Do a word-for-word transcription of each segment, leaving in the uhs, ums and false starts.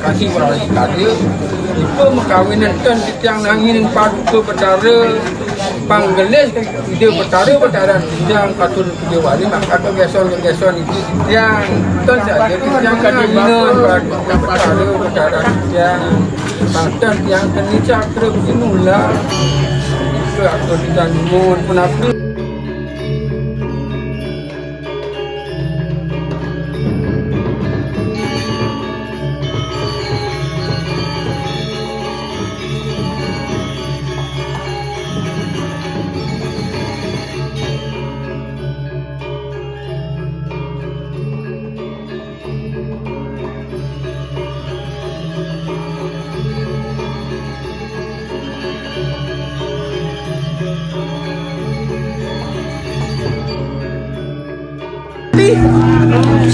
Kasih beralih kata, itu mengkawin enten titiang nangin paduka Betara, panggelis ide Betara, Betara titiang katun ide wali, maka kegeson-kegeson itu titiang, enten saja titiang nangin paduka Betara, Betara titiang, enten titiang keni cakra begini mula, itu aku titiang nyumun, pun aku.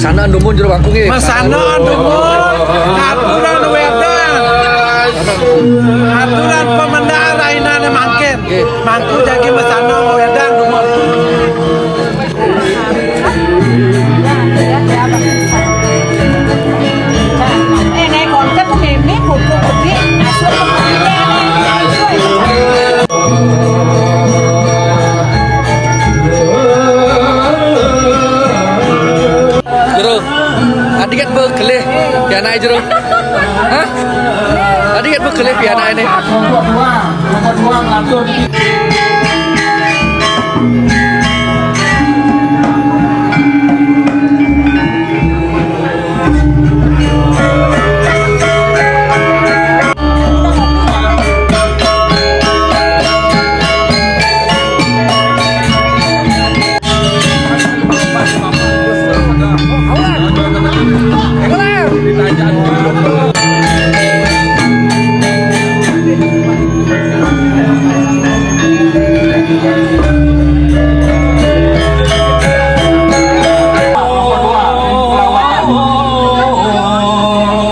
Sana dumun jero bangku nggih. Masana dumun, aturan wedang. Aturan pemendar rainane mangkin. Mangku jagi masana wedang dumun. Jero, adi ket bekelih pianake, Jero? Hah? Adi ket bekelih pianake ne?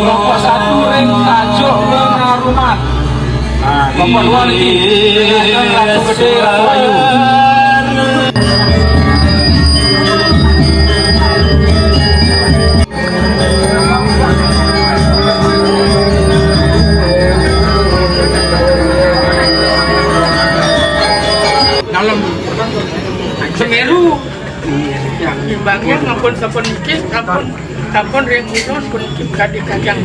Kelompok satu ring tajuk Ngarumat. Nah, kelompok dua niki, Ratu Gede, Ratu Ayu. Dalam Semeru. Imbangnya ngampun sampun niki, sampun, sampun ring gunung pun kadi kacang.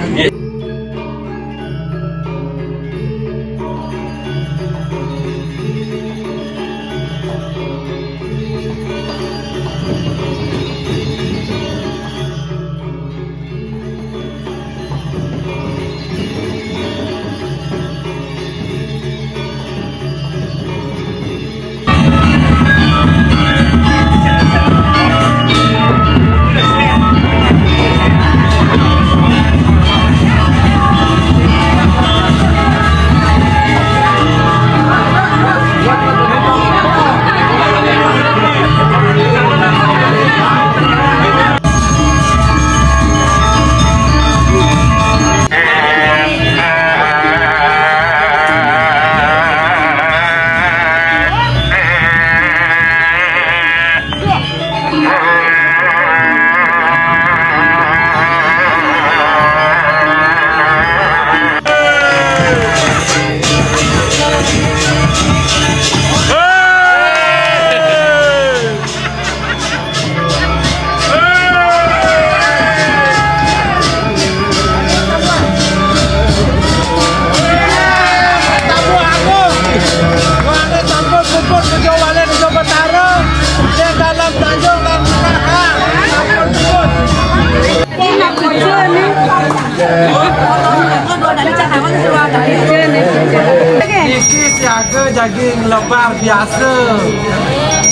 Niki siaga jagi ngelebar biasa.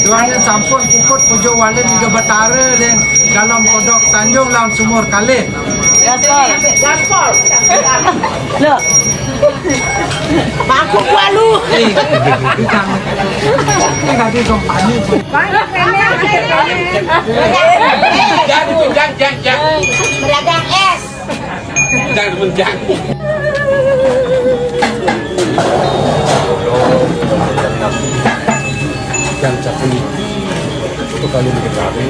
Duaning sampun puput puja wali Ida Betara ring Galom Kodok Tanjung lan Sumur Kalih. Gaspol. Gaspol. Loh. Aku kualu. Eh, jangan. Ini tadi kompani. Jangan, jangan, jangan. Beragam es. Jangan menjang. Dan satu itu kali mengetahui.